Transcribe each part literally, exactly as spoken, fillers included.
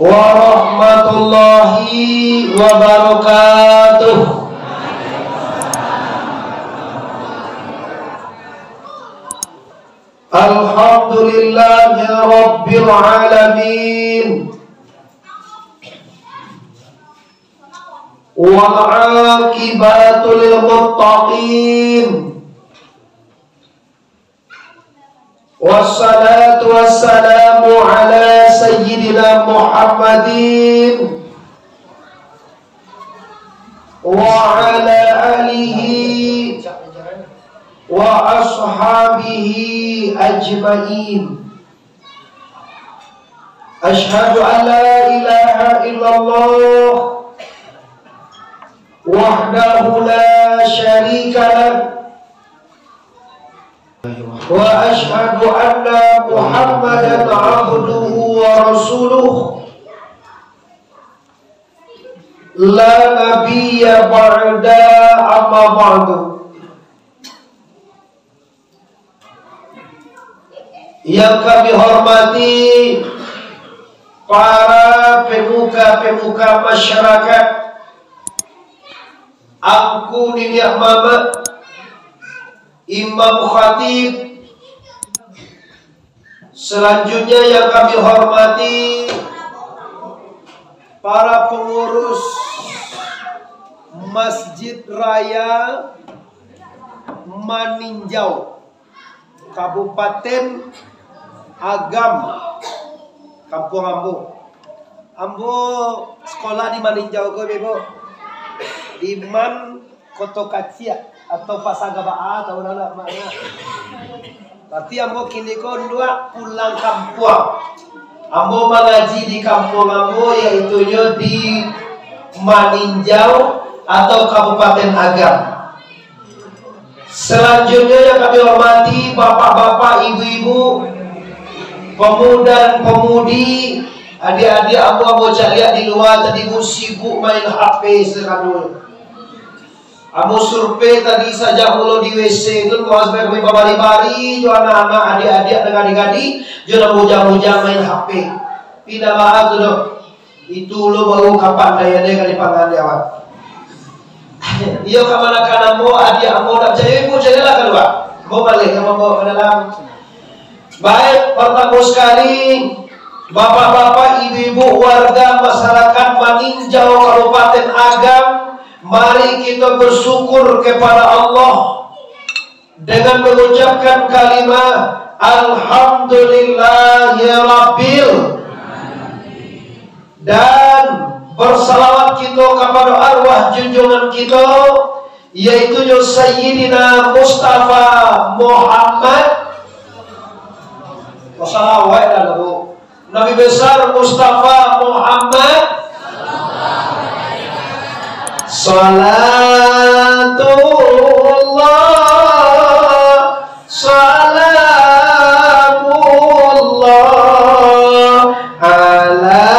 warahmatullahi wabarakatuh. Alhamdulillahi rabbil alamin. Wal aqibatu lil muttaqin. Wassalatu wassalamu ala sayyidina Muhammadin wa ala alihi wa ashabihi ajmain. Asyhadu an la ilaha illallah wahdahu la syarika lah. Wa asyhadu anna Muhammadan abduhu wa rasuluh. La nabiyya ba'da, amma ba'du. Yang kami hormati para pemuka-pemuka masyarakat, angku niniak mamak, imam khatib, selanjutnya yang kami hormati para pengurus Masjid Raya Maninjau, Kabupaten Agam, kampuang ambo. Ambo sekolah di Maninjau ko, Ibu. Di Man Koto Kaciak atau Pasar Gabaa, tahu lah, Mak, ya. Tapi ambo kini ko ndak pulang kampuang. Ambo mangaji di kampuang ambo, yaitunyo di Maninjau atau Kabupaten Agam. Selanjutnya yang kami hormati bapak-bapak, ibu-ibu, pemuda dan pemudi, adik-adik ambo, ambo caliak di lua tadi, Bu, sibuk main H P sekadul. Ambo survei tadi sajak mulo di W C tu, muas bae kami babari-bari jo anak-anak, adik-adik, dengan adik-adik, jo nan bujang-bujang main H P. Pindah baa tu doh. Itu lo baru kapan daya dia ka dipangan dia, Wan. Iyo, kamanakan ambo, adik ambo ndak picayo, ibu caliaklah kalua. Ambo baliak ka ambo ka dalam. Baik, partamo sakali, bapak-bapak, ibu-ibu, warga masyarakat Maninjau, Kabupaten Agam, mari kita bersyukur kepada Allah dengan mengucapkan kalimah Alhamdulillahirabbil, dan bersalawat kita kepada arwah junjungan kita, yaitu jo Sayyidina Mustafa Muhammad. Wassalawat lah, Bu. Nabi besar Mustafa Muhammad. Salatullah, salamullah ala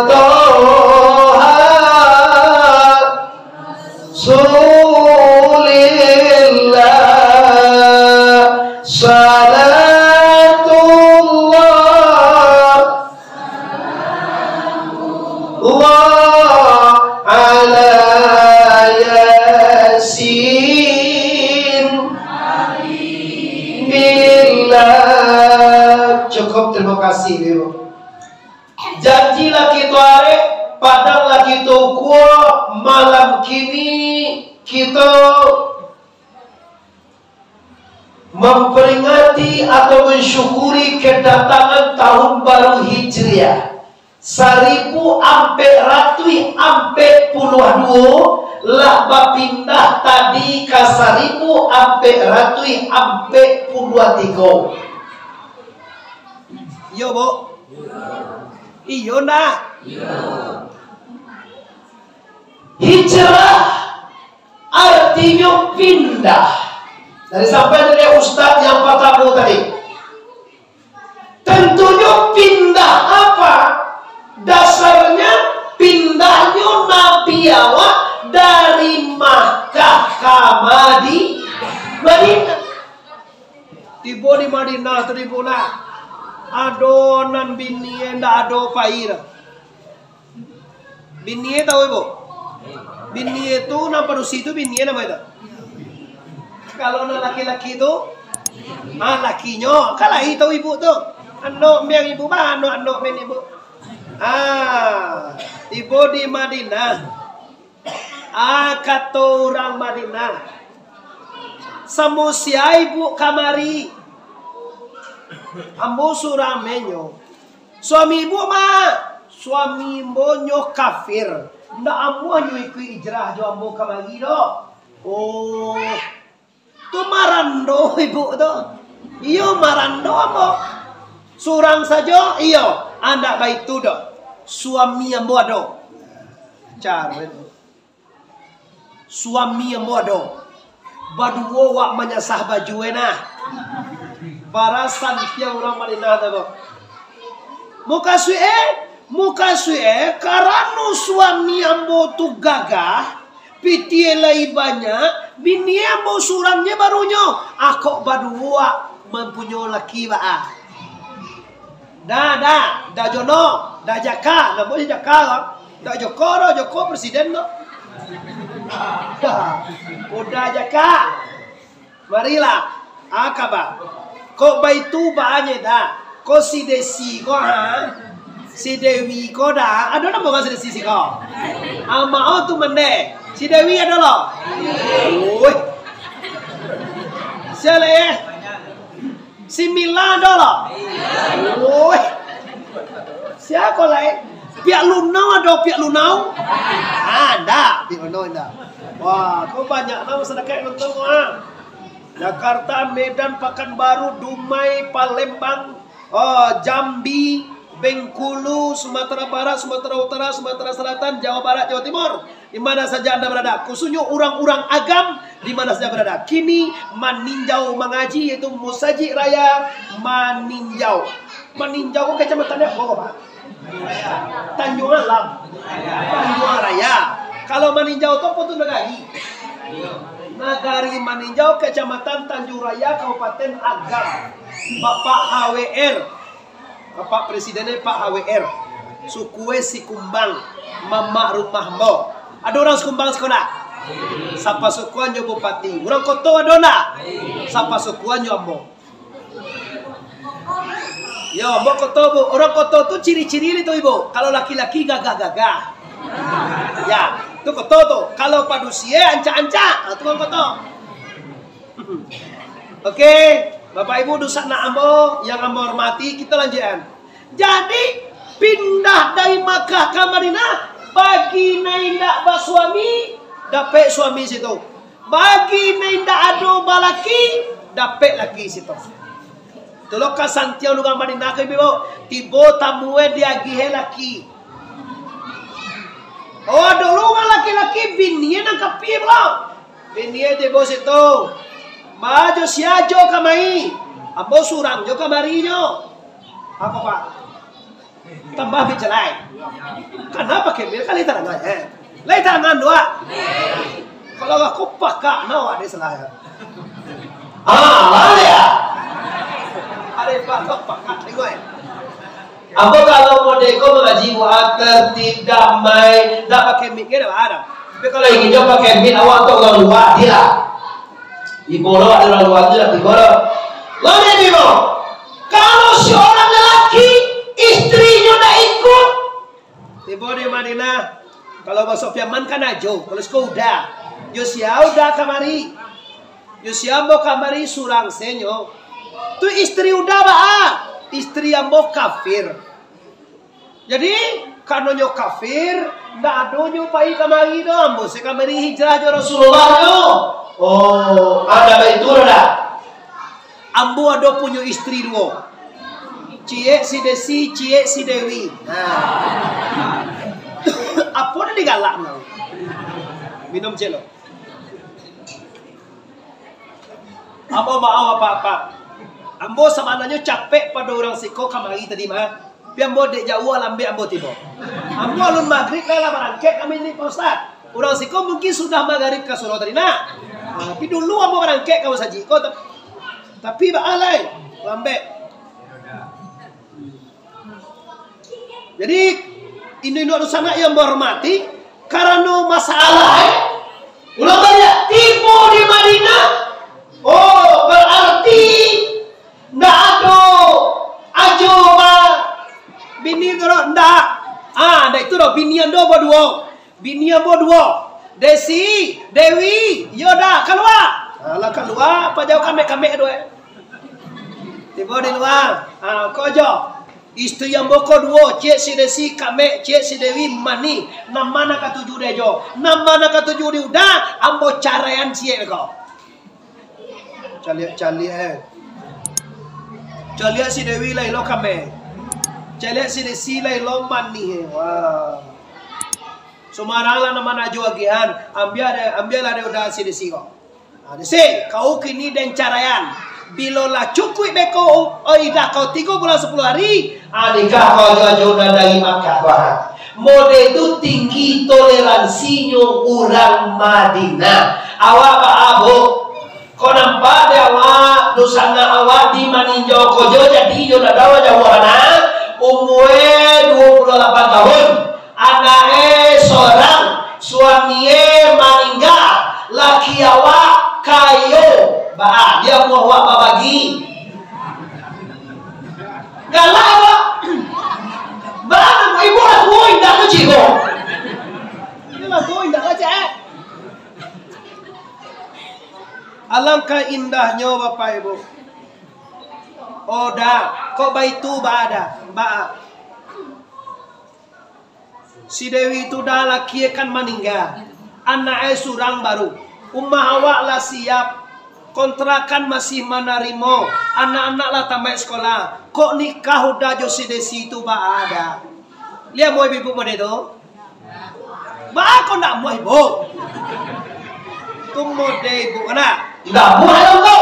Toha Rasulillah, salatullah, Allah ala Yasin. Billah. Cukup, terima kasih, Ibu. Janji lah kito arek, padang lah kito ukua, malam kini kito memperingati atau mensyukuri kedatangan tahun baru Hijriah saribu ampek ratuih ampek puluah duo, lah bapindah tadi ka saribu ampek ratuih ampek puluah tigo. Iyo, Bu? Iyo ndak? Hijrah artinyo pindah. Dari sampai dari ustaz yang pertama tadi. Tentunyo pindah apa? Dasarnya pindahnyo Nabi awak dari Makkah ka Madi-, Madinah. Tibo di Madinah tu, tibo lah. Ado nan Bini ndak ado pai doh. Bini tahu ibu? Bini tu nan padusi tu bini namo itu. Kalau nan laki-laki tu, ah, lakinyo, kan lai tahu ibu tu. Anak miang ibu, bah, anak-anak miang ibu. Ah, ibu di Madinah. Ah, kato urang Madinah, "Samo sia ibu kamari?" "Ambo surang menyo." "Suami ibu ma?" "Suami ambo nyo kafir. Ndak amuah nyo ikuik hijrah jo ambo kamari doh." "Oh, tu marando ibu tu?" "Iyo, marando ambo." "Surang sajo?" "Iyo." "Ndak baitu doh. Suami ambo ado." Caro itu. "Suami ambo ado. Baduo wak manyasah baju e nah." Barasan tiang urang Madinah tu, "Mukasuik e, mukasuik e, karano suami ambo tu gagah, pitih e lai banyak, bini ambo surang je barunyo, a kok baduo wak mampunyo laki baa?" "Dah, dah, dah jono, dah jaka, namo jo jaka ko. Dah joko doh, joko presiden doh." "Dah, udah jaka. Marilah, a kaba. Kok baitu baa nyo dah. Ko si Desi ko, ha? Si Dewi ko dah, ado namo urang si Desi siko? Amak o tu mande. Si Dewi ado lo?" "Oi. Sia lai, eh?" "Si Mila ado lo?" "Oi. Sia ko lai? Piak Lunau ado, Piak Lunau?" "Ah, ndak, Piak Lunau ndak." Wah, ko banyak lah masyarakat nonton ko, ah. Jakarta, Medan, Pakanbaru, Dumai, Palembang, oh, Jambi, Bengkulu, Sumatera Barat, Sumatera Utara, Sumatera Selatan, Jawa Barat, Jawa Timur. Di mana saja Anda berada, khususnyo urang-urang Agam, di mana saja berada, kini maninjau mangaji, yaitu Musajik Raya Maninjau. Maninjau ko kecamatan apo, Pak? Tanjuang Alam. Tanjuang Raya. Kalau Maninjau tu apo tu, nagari? Nagari Maninjau, Kecamatan Tanjuang Raya, Kabupaten Agam. Bapak H W R. Bapak Presiden e Pak H W R. Suku e Sikumbang, mamak rumah ambo. Ado urang Sikumbang siko ndak? Sapasukuan jo bupati. Urang Koto ado ndak? Sapasukuan jo ambo. Yo, ambo Koto, Bu. Urang Koto tu ciri-ciri tu, Ibu. Kalau laki-laki gagah-gagah. Ya, tu Koto tu. Kalau padusi e ancak-ancak, ha, tu urang Koto. Oke, Bapak Ibu dunsanak ambo yang ambo hormati, kito lanjuikan. Jadi, pindah dari Makkah ka Madinah, bagi nan indak basuami, dapek suami situ. Bagi nan indak ado balaki, dapek laki situ. Itulah kasantiang urang Madinah ko, Ibu. Tibo tamu e diagiah e laki. Oh, dulu urang laki-laki bini e nan kapia pulo. Bini e tibo situ. "Baa jo sia jo kamari?" "Ambo surang jo kamari nyo." "Apo, Pak?" "Tambah bicalai." "Kanai pakai mik, kan lai tadangan, eh? Lai tadangan tu, ah?" "Kalau aku pakak, nah, awak dek salah, ya." Ah, lah, ya. Ari pakak, pakak, tengok, eh. Ambo kalau model ko mangaji buat tertib, damai, ndak pakai mik, ndak baa doh. Tapi kalau inyo pakai mik, awak tu urang lua, dia. Ibo lo, ado urang lua tu lah, tibo lo. Lalu, Ibo, kalau seorang lelaki, istrinyo ndak ikut, tibo di Madinah, kalau baso Piaman kan ajo, kalau siko uda. "Jo sia uda kamari?" "Jo sia ambo kamari?" "Surang se nyo." "Tu istri uda baa?" "Istri ambo kafir." "Jadi, karano nyo kafir, ndak ado nyo pai kamari doh, ambo se kamari hijrah jo Rasulullah nyo." "Oh, ado baitu doh dak?" "Ambo ado punyo istri duo. Ciek si Desi, ciek si Dewi." Nah. Apo nan digalak tu? Minum ciek lo. Ambo maaf, Apak-apak. Ambo sabananyo capek pado urang siko kamari tadi mah. Tapi ambo dek jauah lambek ambo tibo. Ambo alun magrib lah, lah barangkek kami ni, Pak Ustaz. Urang siko mungkin sudah magrib ka surau tadi nah. Ah, tapi dulu ambo barangkek ka masajik ko, tap-, tapi baa lai, lambek. Jadi, induak-induak dunsanak yang bahormati, karano masalah, eh, ulang baliak, tibo di Madinah, oh, bararti ndak ado ajo ba-, bini tu doh, ndak. Ah, ndak itu doh, bini ando baduo. Bini ambo duo, Desi, Dewi, iyo dak, kalua. Alah, kalua, pajauah kamek-kamek tu, eh. Tibo di lua, ah, ko jo. Istri ambo ko duo, ciek si Desi kamek, ciek si Dewi manih. Nan ma nan katuju dek jo? Nan ma nan katuju di uda, ambo caraian ciek ko. Caliak-caliak, eh. Caliak si Dewi lai lo kamek. Caliak si Desi lai lo manih, eh. Wah. Sumarang lah nan ma nan ajo agiahan. Ambiak dek, ambiaklah dek uda si Desi ko. Ah, Desi, kau kini den caraian. Bilo lah cukuik beko, oh, idah kau tigo bulan sapuluah ari, ah, nikah kau ajo-ajo nan dari Makkah ko. Model tu tinggi toleransinyo urang Madinah. Awak baa, Bu? Ko nampak dek awak, dunsanak awak di Maninjau ko jo, jadi inyo dak tahu jauah bana. Umue duo puluah lapan tahun, anaknyo sorang, suaminyo maningga, laki awak kayo. Baa, di amuah awak babagi? Galak awak. Baa, ibu lah tuo indak tu, Cik, ko. Ibu lah tuo indak lah, Cik. Alangkah indahnyo, Bapak Ibu. Oh, dak. Kok baitu, baa dak? Baa. Si Dewi tu dah lakie kan maningga. Anaknyo surang baru. Umah awak lah siap. Kontrakan masih manarimo. Anak-anak lah tamaik sekolah. Kok nikah udah jo si Desi tu, baa dak? Liek amuah ibu-ibu model tu. Baa kok ndak amuah ibu? Tu model ibu kana? Ndak amuah dek tu.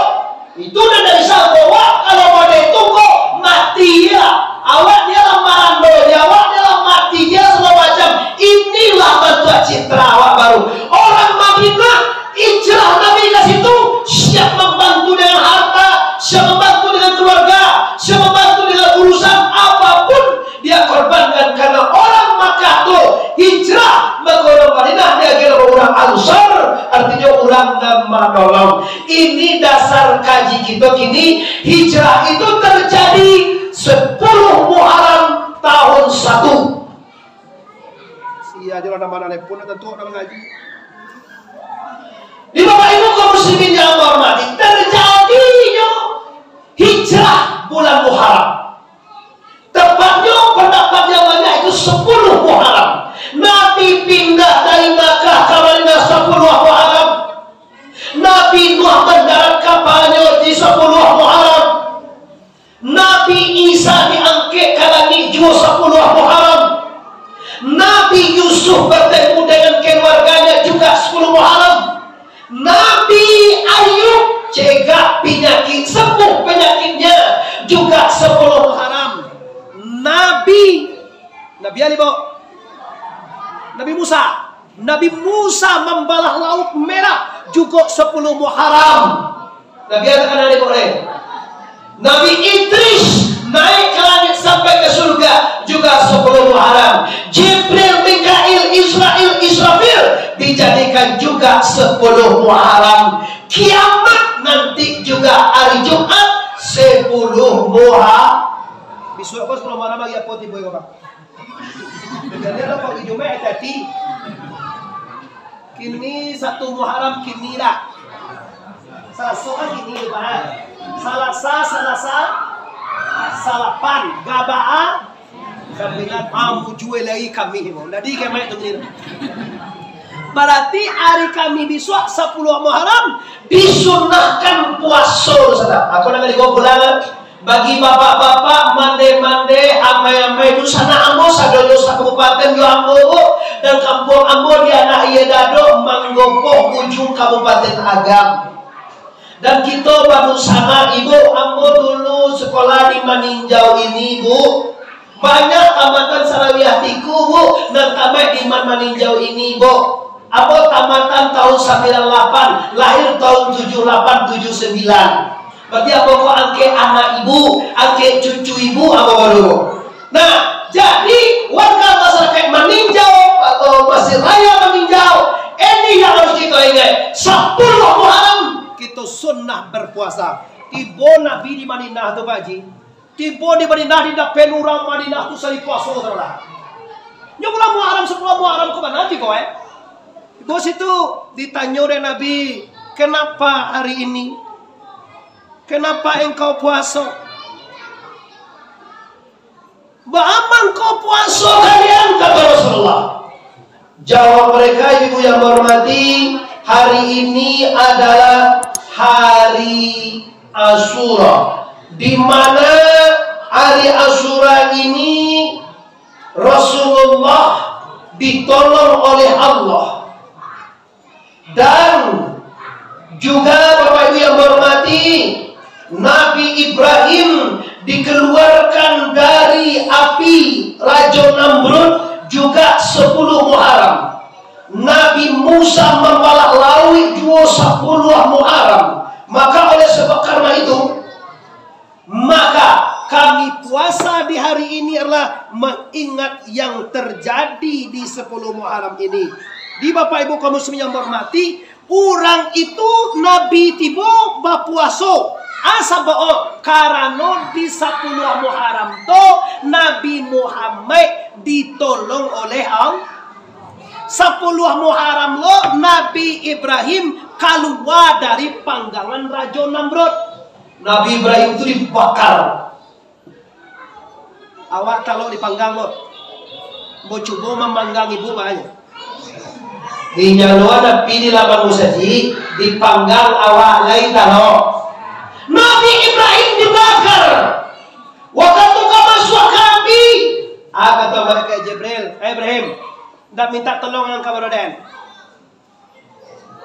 Itu nan dari sabawa, kalau model tu ko mati dia. Awak dia lah marando, dia awak dia lah mati, dia segala macam. Inilah bantuak citra awak baru. Orang Madinah, hijrah Nabi ka situ, siap mambantu dengan harta, siap mambantu dengan keluarga, siap mambantu dengan urusan apapun. Dia korbankan karena orang Makkah tu hijrah, maka orang Madinah diagiah urang Ansar, artinyo urang nan manolong. Ini dasar kaji kito kini, hijrah itu terjadi sepuluh Muharram tahun satu. Sia ajo lah nan ma nan telepon, tantu nak mangaji. Di Bapak Ibu kaum muslimin yang ambo hormati, terjadinyo hijrah bulan Muharram. Tepatnyo, pendapat yang banyak itu sepuluh Muharram. Nabi pindah dari Makkah ka Madinah sepuluh Muharram. Nabi Nuh mendarat kapalnyo di sepuluh Muharram. Nabi Isa diangkek ka langik juo sepuluh Muharram. Nabi Yusuf bertemu dengan keluarganya juga sepuluh Muharram. Nabi Ayub cegak penyakit, sembuh penyakitnya juga sepuluh Muharram. Nabi, Nabi Ali, bo? Nabi Musa. Nabi Musa mambalah Laut Merah juga sepuluh Muharram. Nabi Adam kan ado boleh. Nabi Idris naik ke langit sampai ke surga juga sepuluh Muharram. Jibril, Mikail, Israil, Israfil dijadikan juga sepuluh Muharram. Kiamat nanti juga hari Jumat sepuluh Muharram. Bisuak ko sepuluh Muharram lagi apo tibo ko, Pak? Jadi, ado pagi Jumaik hati-hati. Kini satu Muharram kini dah. Salaso kan kini, Pak. Salasa, Salasa, salapan, Gabaa, sambilan, ah, mujue lai kami, Bang. Jadi, kemai tu, kini. Berarti hari Kami bisuak, sapuluah Muharram, disunahkan puaso, Saudara. Aku nak kali pulang, ah. Bagi bapak-bapak, mande-mande, amai-amai, dunsanak ambo sadonyo sakabupaten jo ambo, Bu, dan kampuang ambo di Anak Iya Dado, Manggopoh, Ujung Kabupaten Agam. Dan kito badunsanak, Ibu, ambo dulu sekolah di Maninjau ini, Bu. Banyak tamatan Sanawiah Tiku, Bu, nan tamaik di Man-, Maninjau ini, Bu. Ambo tamatan tahun sambilan lapan, lahir tahun tujuh lapan, tujuh sembilan. Berarti ambo ko angkek anak ibu, angkek cucu ibu ambo baru. Nah, jadi, Berpuasa. Tibo Nabi di Madinah tu, Pak Haji. Tibo di Madinah, di dapek urang Madinah tu sari puaso tu lah. Nyo bulan Muharram, sapuluah Muharram ko bana tibo, eh. Tibo situ ditanyo dek Nabi, "Kenapa hari ini? Kenapa engkau puaso?" "Baa mangko puaso kalian?" kata Rasulullah. Jawab mereka, Ibu yang berhormati, "Hari ini adalah hari Asyura, di mana hari Asyura ini Rasulullah ditolong oleh Allah." Dan juga, Bapak Ibu yang berhormati, Nabi Ibrahim dikeluarkan dari api Rajo Namrud juga sapuluah Muharram. Nabi Musa mambalah lauik juo sapuluah Muharram. Maka oleh sebab karena itu, maka kami puasa di hari ini adalah mengingat yang terjadi di sapuluah Muharram ini. Di Bapak Ibu kaum muslimin yang berhormati, urang itu Nabi tibo bapuaso. Asa bao, karano di sapuluah Muharram tu Nabi Muhammad ditolong oleh Allah. Sapuluah Muharram lo Nabi Ibrahim kalua dari panggangan Rajo Namrud. Nabi Ibrahim tu dibakar. Awak talok dipanggang, bo. Bo cubo mamanggang ibu, makanya. Di nyaluan api di laman musajik, dipanggang awak lai talok. Nabi Ibrahim dibakar. Wakatu ka masuak ka api. Ah, kato malaikat Jibril, "Eh, Ibrahim, ndak minta tolong ang ka baroden."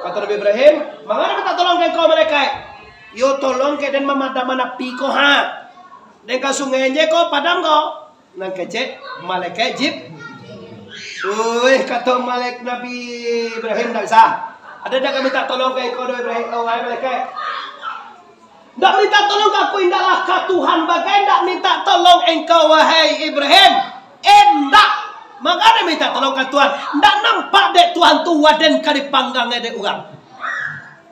Kato Nabi Ibrahim, "Manga minta tolong ka engkau, malaikat?" "Yo, tolong ka den mamadamkan api ko, ha. Den ka sungai je ko, padam ko." Nan kecek, malaikat Jib-, "Uih," kato malaik Nabi Ibrahim, "ndak bisa. Ado ndak ka minta tolong ka engkau, Ibrahim, oh, wahai malaikat?" "Ndak minta tolong ka aku, indaklah ka Tuhan bagai, ndak minta tolong engkau, wahai Ibrahim." "Indak. Manga minta tolong ka Tuhan? Ndak nampak dek Tuhan tu waden ka dipanggang dek urang?"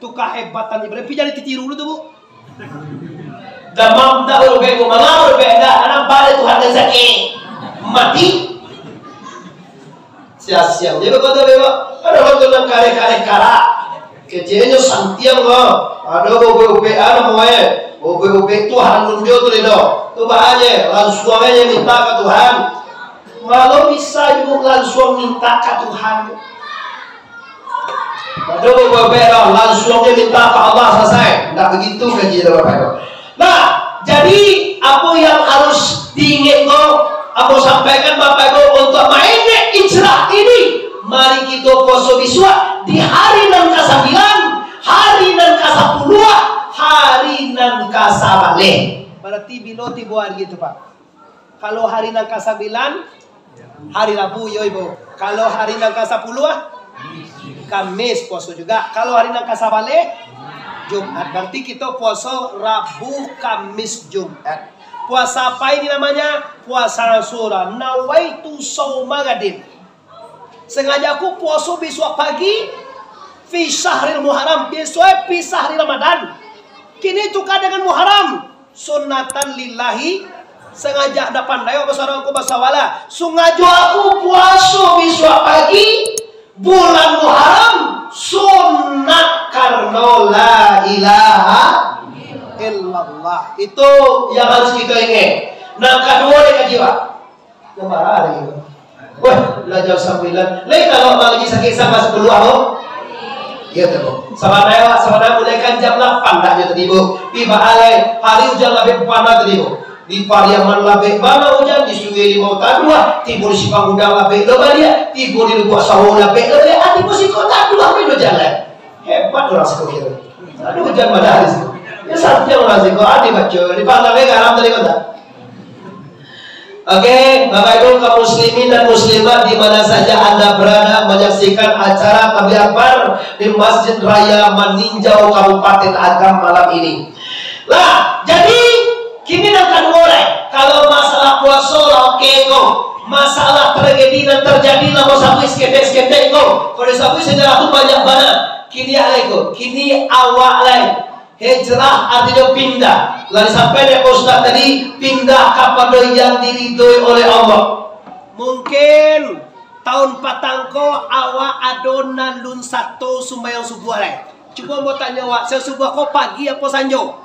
Tu kahebatan Ibrahim, pi jadi titiru dulu tu, Bu. Damam tak urubek, Bu. Manga urubek, ndak nampak dek Tuhan, dek sakik. Mati. Sia-sia je bakoto bebak. Ado bakoto nan kareh-kareh karak. Keceknyo santiang ko. Ado baubek-ubek, ado namonyo. Baubek-ubek tu haram jo tu lido. Tu baa je, lansuang aja minta ka Tuhan. Malah bisa ibu lansuang minta ka Tuhan. Ado baubek lah, lansuang je minta ka Allah, salasai. Ndak begitu kaji dek Bapak Ibu. Nah, jadi, apo yang harus diingat ko, ambo sampaikan, Bapak Ibu, untuk maingek hijrah ini, mari kito puaso bisuak di hari nan kasambilan, hari nan kasapuluah, hari nan kasabaleh. Berarti bilo tibo hari itu, Pak? Kalau hari nan kasambilan, hari Rabu, yo, Ibu. Kalau hari nan kasapuluah, Kamis puaso juga. Kalau hari nan kasabaleh, Jumat. Berarti kito puaso Rabu, Kamis, Jumat. Puasa apa ini namanya? Puasa Asyura. Nawaitu sauma gadin. Sengaja aku puaso bisuak pagi, fi syahril Muharram, bisuak pi sahri Ramadan. Kini tukar dengan Muharram. Sunnatan lillahi, sengaja ndak pandai awak baso Arab ko, baso awak lah. Sungajo aku puaso bisuak pagi, bulan Muharram, sunnah karano la ilaha illallah. Itu yang harus kito ingat. Nan kaduo, dek kaji, Pak. Nan bara lagi tu. Wah, balajar sambilan. Lai kalau bagi sakik sama sapuluah tu? Iyo tu, Bu. Sabananyo, sabananyo mulai kan jam lapan dah je tadi, Bu. Tibo alai, hari ujan labek panas tadi, Bu. Di Pariaman labek bana ujan, di Sungai Limau taduah, tibo di Simpang Gudang labek lo baliak, tibo di Lubuak Sawo labek lo baliak, ah, tibo siko taduah lo jalan. Hebat urang siko kiro. Aduh, ujan badari siko. Ya, santiang urang siko, ah, dibaco, dipandang, eh, garam tadi, mantap. Oke, Bapak Ibu kaum muslimin dan muslimat di mana saja Anda berada menyaksikan acara Tabligh Akbar di Masjid Raya Maninjau, Kabupaten Agam malam ini. Lah, jadi kini nan kaduo lai. Kalau masalah puaso lah oke ko. Masalah tragedi nan terjadi lah mau sabuik saketek-saketek ko. Kalau disabuik sejarah tu banyak bana. Kini lai ko. Kini awak lai. Hijrah artinyo pindah. Lah disampaikan dek Ustaz tadi, pindah kapado yang diridoi oleh Allah. Mungkin tahun patang ko awak ado nan lun sato sumbayang subuah lai. Cubo ambo tanyo awak, sumbayang subuah ko pagi apo sanjo?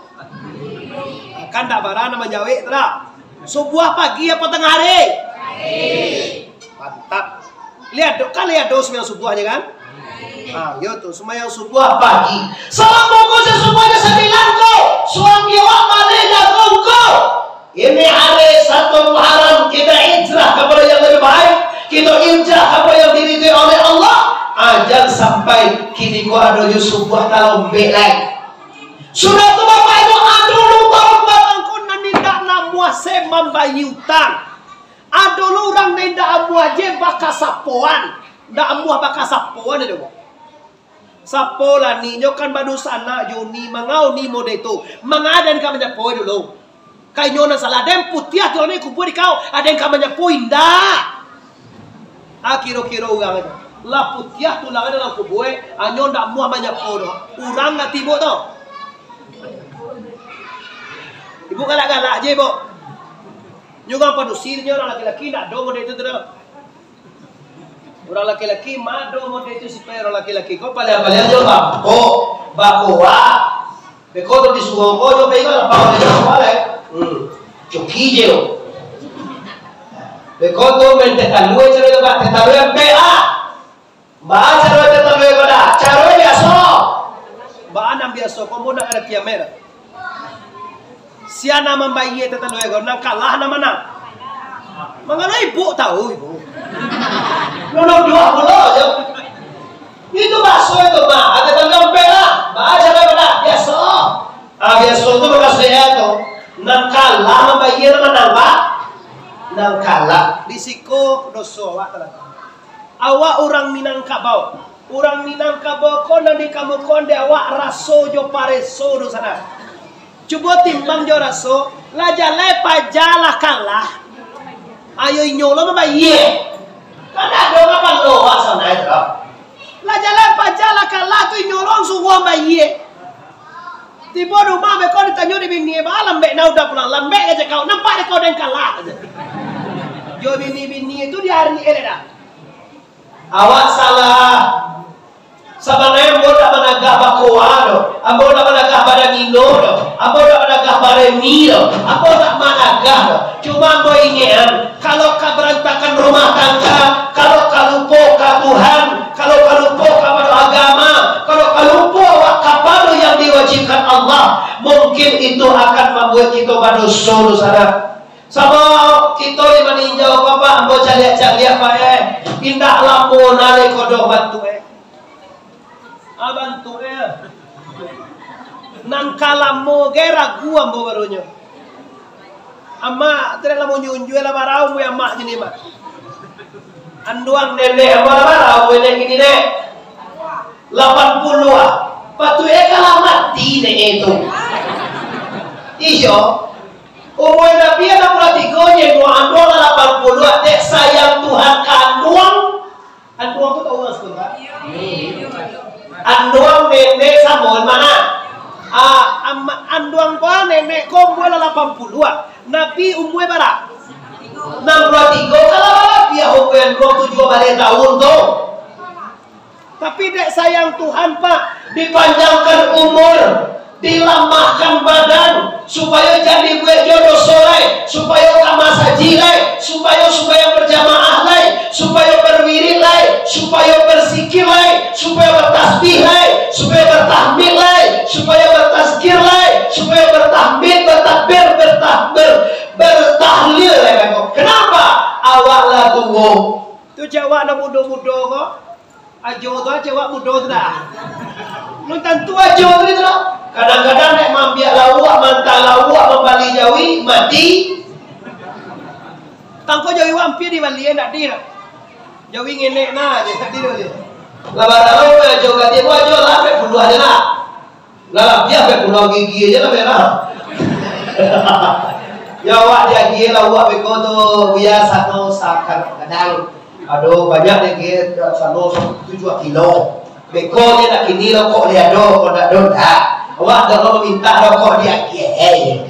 Kan ndak bara nan manjawek tu lah. Subuah pagi apo tangah hari? Mantap. Liek do, kan liek do sumbayang subuah je kan? Ah, yo tu, sumbayang subuah pagi. Salamo ko sasubuah je sambilan ko, suami awak baliak jagung ko. Ini hari satu Muharram, kita hijrah kapado yang lebih baik, kita hijrah kapado yang diridoi oleh Allah. Ah, jan sampai kini ko ado jo subuah talombek lai. Sudah tu, Bapak Ibu, ado lo urang nan indak namuah se mambayia utang. Ado lo urang nan indak amuah je bakasapoan. Indak amuah bakasapoan ado. Sapo lah ni, nyo kan badunsanak jo ni, manga ni model tu. Manga den ka manyapo dulu. Ka inyo nan salah, den putiah tu ni kubua di kau, aden ka manyapo indak. Ah, kiro-kiro urang tu. Lah putiah tulang dalam kubua, anyo ndak amuah manyapo doh. Urang lah tibo tu. Ibu galak-galak je, Ibu. Nyo urang padusi, nyo urang laki-laki, ndak ado model tu tu doh. Urang laki-laki, mado model tu sipai urang laki-laki. Ko paliang-paliang jo bangkok, bakoa. Beko tu disuruah ko jo pai ka lapang jo bangkok lai. Hmm. Cuki je lo. Beko tu main teh talua caro jo bak teh talua ampek ah. Baa caro teh talua ko dah? Caro biaso. Baa nan biaso, ko mun nak ada kiamat. Sia nan mambayia teh talua ko, nan kalah nan manang. Mangalo ibu tahu, ibu? Nunuduah pulo je. Itu baso itu, Mak. Ada tanggapan lah. Baa caro ko dah? Biaso. Ah, biaso tu mukasuiknyo tu. Nan kalah mambayia nan manang, Pak. Nan kalah. Di siko doso awak talatak. Awak urang Minangkabau. Urang Minangkabau ko nan dikamukoan dek awak raso jo pareso dunsanak. Cubo timbang jo raso, lah jaleh paja lah kalah. Ayo inyo lo mambayia. Kan ado kapalo awak sanai tu. Lah jaleh paja lah kalah tu inyo lo suruah mambayia. Tibo di rumah beko ditanyo dek bini, "Baa lambek nan udah pulang?" "Lambek," kecek kau, "nampak dek kau den kalah." Jo bini-bini tu di ari elok dah. Awak salah. Sabananyo ambo ndak managah bakoa doh. Ambo ndak managah badan ino doh. Ambo ndak managah baremi doh. Ambo ndak managah doh. Cuma ambo ingek an, kalau ka barantakan rumah tangga, kalau ka lupo ka Tuhan, kalau ka lupo kapado agama, kalau ka lupo awak kapado yang diwajibkan Allah, mungkin itu akan mambuek kito badoso dunsanak. Sabab kito di maninjau ko, Pak, ambo caliak-caliak, Pak, eh. Indak lamo nari ko doh bantuak, eh. Ah, bantuak, eh. Nan ka lamo ge ragu ambo barunyo. Amak, tu dek lamo nyunjua lah barau, weh, amak, kini, Mak. Anduang nenek ambo lah barau, weh, nek kini, nek. Lapan puluah ah. Patuik e ka lah mati nek e tu. Iyo. Umua Nabi anam puluah tigo, nyo anduang lah lapan puluah ah. Dek sayang Tuhan ka anduang. Anduang tu tahu urang siko, Pak? Anduang nenek samo mano? Ah, am-, anduang ko nenek ko umua lah lapan puluah ah. Nabi umua bara? Anam puluah tigo, kalau balabiah umua anduang tujuah baleh taun tu. Tapi dek sayang Tuhan, Pak, dipanjangkan umur, dilamahkan badan, supayo jan dibuek jo doso lai, supayo ka masajik lai, supayo sumbayang berjamaah lai, supayo berwirid lai, supayo berzikir lai, supayo bertasbih lai, supayo bertahmid lai, supayo bertazkir lai, supayo bertahmid, bertakbir, bertah-, ber-, bertahlil lai, Bang. Kenapa? Awak lah tuo. Tu cek awak nan mudo-mudo ko. Ajo tu, cek awak mudo tu dah. Belum tantu ajo tu, tu dah. Kadang-kadang nak maambiak lauak, maanta lauak, mambali jawi, mati. Tangko jawi awak ampia dibali, eh, ndak di dah. Jawi ngenek nah, je, ndak di dah, je. Lah, baru tahu, eh, ajo ganti, ajo lah, ampek puluah je lah. Lah, lah, bia ampek puluah gigi aja lah, merah. Ya, awak diagiah lah, awak beko tu, biasa tu, sakan kadang. Aduh, banyak lagi, sano tujuah kilo. Beko je nak kini lo, kok dia ado, kok ndak ado, ndak. Awak dak mamintak rokok diagiah.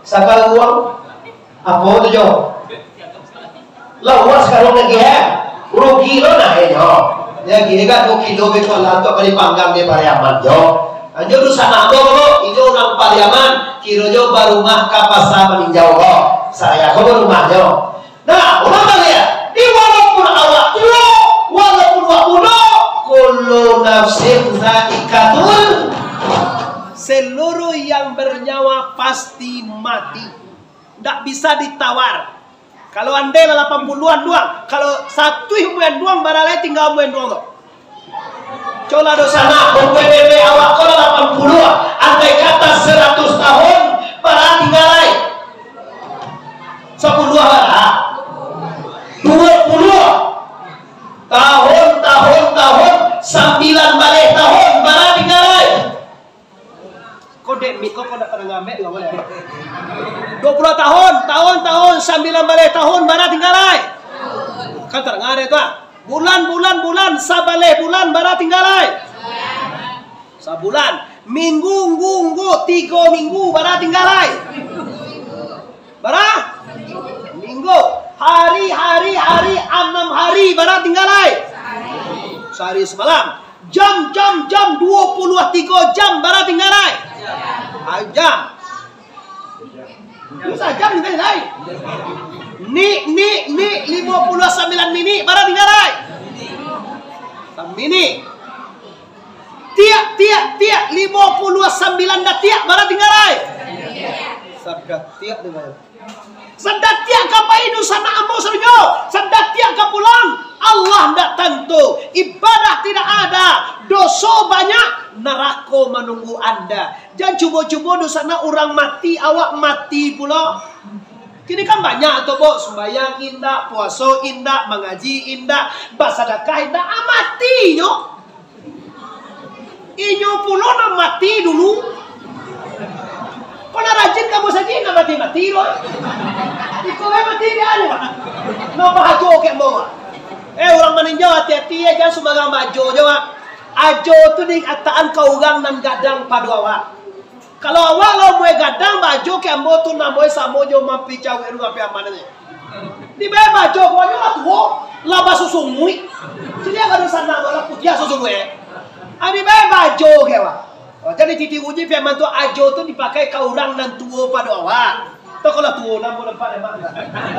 Sakaluang, apo tu, Jo? Lah, awak sakaluang diagiah. Rugi lo nah, eh, Jo. Ya, gini kan, kok kilo beko lah tu, kali panggang di Pariaman, Jo. Anjo dunsanak ambo, inyo urang Pariaman, kironyo barumah ka Pasa Maninjau ko. Saya ko barumah, Jo. Nah, urang baliak, di walaupun awak tuo, walaupun awak mudo, kullu nafsin zaikatul. Seluruh yang bernyawa pasti mati. Ndak bisa ditawar. Kalau andai lah lapan puluhan doang, kalau satu umua doang, baralai tingga umua doang tu. Colah dunsanak, umua bebek awak ko lah lapan puluah, andai kata saratus tahun, bara tingga lai? Sapuluah bara? Duo puluah. Tahun, tahun, tahun, sambilan baleh tahun, bara tingga lai? Kok dek mik ko, kok dak tadanga dek lo, boleh? Duo puluah tahun, tahun, tahun, sambilan baleh tahun, bara tingga lai? Kan tadanga dek tu, ah. Bulan, bulan, bulan, sabaleh bulan, bara tingga lai? Sabulan. Minggu, nggu, nggu, tigo minggu, bara tingga lai? Bara? Minggu. Hari, hari, hari, anam hari, bara tingga lai? Sahari samalam. Jam, jam, jam, duo puluah tigo jam, bara tingga lai? Ah, jam. Itu sajam tingga lai. Nik, nik, nik, limo puluah sambilan minik, bara tingga lai? Saminik. Tiak, tiak, tiak, limo puluah sambilan datiak, bara tingga lai? Sadatiak tingga lai. Sadatiak ka pai dunsanak ambo sadonyo, sadatiak ka pulang, Allah ndak tantu, ibadah tidak ada, doso banyak, narako manunggu anda. Jan cubo-cubo dunsanak urang mati, awak mati pulo. Kini kan banyak tu, Buk, sumbayang indak, puaso indak, mangaji indak, basadakah indak, ah, mati nyo. Inyo pulo nan mati dulu. Kok nan rajin ka musajik, nan mati-mati tu. Iko bae mati di anu. Nan baajo kek ambo. Eh, urang Maninjau, ati-ati, eh, jan sumbarang baajo jo, ah. Ajo tu dikatokan ka urang nan gadang pado awak. Kalau awak lah umua gadang, baajo kek ambo tu namonyo samo jo mampicauik urang api aman aja. Dibae baajo, kawanyo lah tuo, lah basusumuik. Jadi, agak dunsanak, lah putiah susumuik. Ah, dibae baajo kek awak. Oh, jadi titi uji firman tu, ajo tu dipakai ka urang nan tuo pado awak. Tu kalau tuo, namo nampak, namo.